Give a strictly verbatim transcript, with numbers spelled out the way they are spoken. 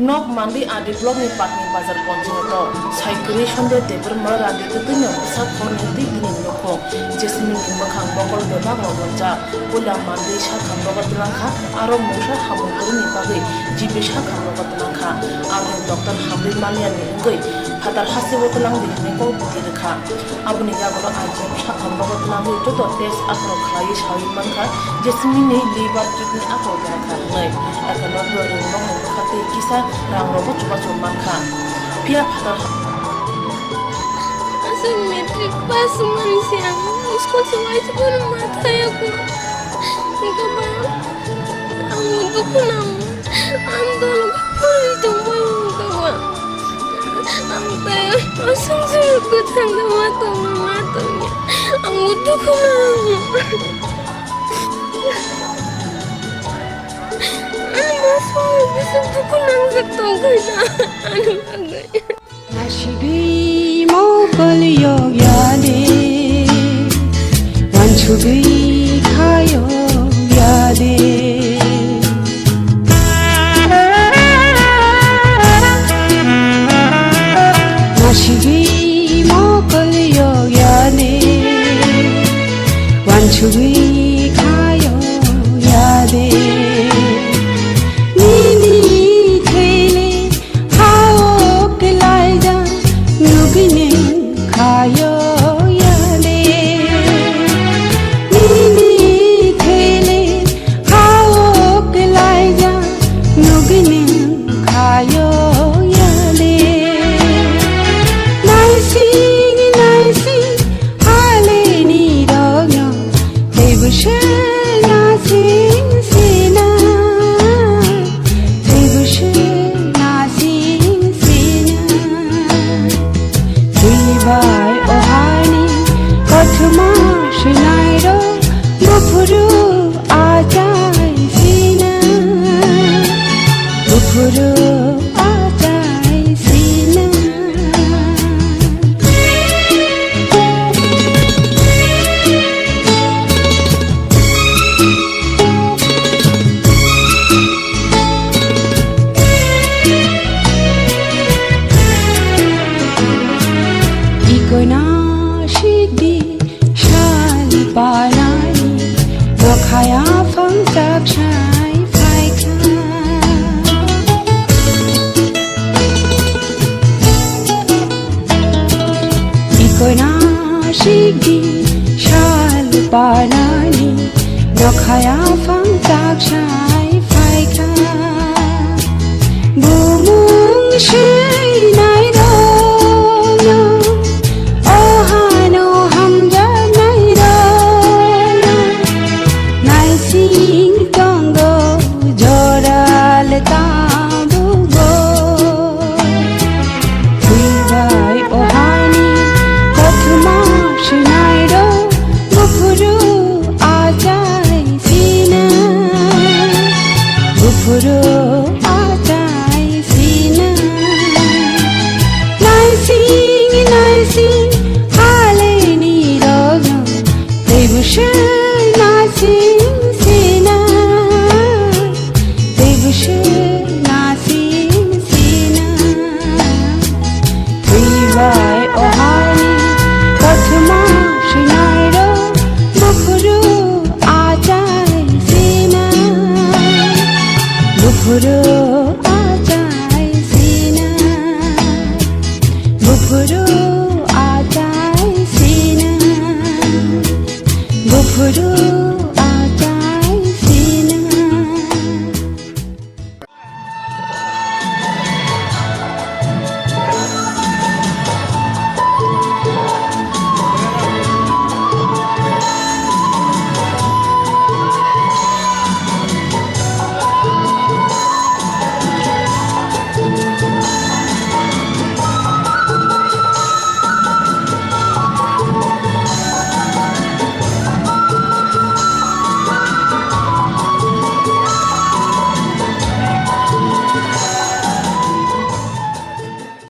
Nok Mandi R D block ni Patni Bazar Ponchayato sai kwrwi Sonde Debbarma Randi Twtwino bwsak khoroknwi twi bini nukhung J C B ni mwkhang mokol bebak rok wngjak. Puila Mandi sakhamrogo twlang kha, aro mungsa hamung kwrwini bagwi G P sakhamrogo twlang kha. Aboni doctor hamrwi manyani wngwi phatar hasteo twlang di hwnwi kok bwtwi rwkha. Aboni yagulo I G M sakhamrogo twlangwi joto test aphuru khlaiwi saui mankha je simini liver, kidney aphuru berakha hwnwi. Ekheno bwrwi rokni bwkha tei kisa rangrogo chubachu mankha. Phiya phatar ha- Aswk matric pass wngmani se ang school se uaisa bono ma thaya kho. Hwnkhe ba ang dukhu nango. Ang dolo pori tongbai wngkha ba. Ang tai aswk se kwthang ma tongwi ma tongya. Ang dukhu nango. Ani ma songwi bwswk dukhu nangjak tongkha na ani bagwi. Nasigwi mokol yok ya de, wansugwi kha yok ya de. Nasigwi mokol yok ya de, wansugwi kha yok ya de. Nini thele hao kelaida nugine khayo yale. Nini thele hao kelaida nugine khayo yale. Naising naising aleni rogno teibo se nasing sina. Teibo se nasing sina. Twibai o hani kothoma swinairok buphuru achai sina. Buphuru achai sina. Ikoina sikdi sal panani nokhaya phangchak sai phaikha. Ikoina sikdi sal panani nokhaya phangchak sai phaikha. Bumung se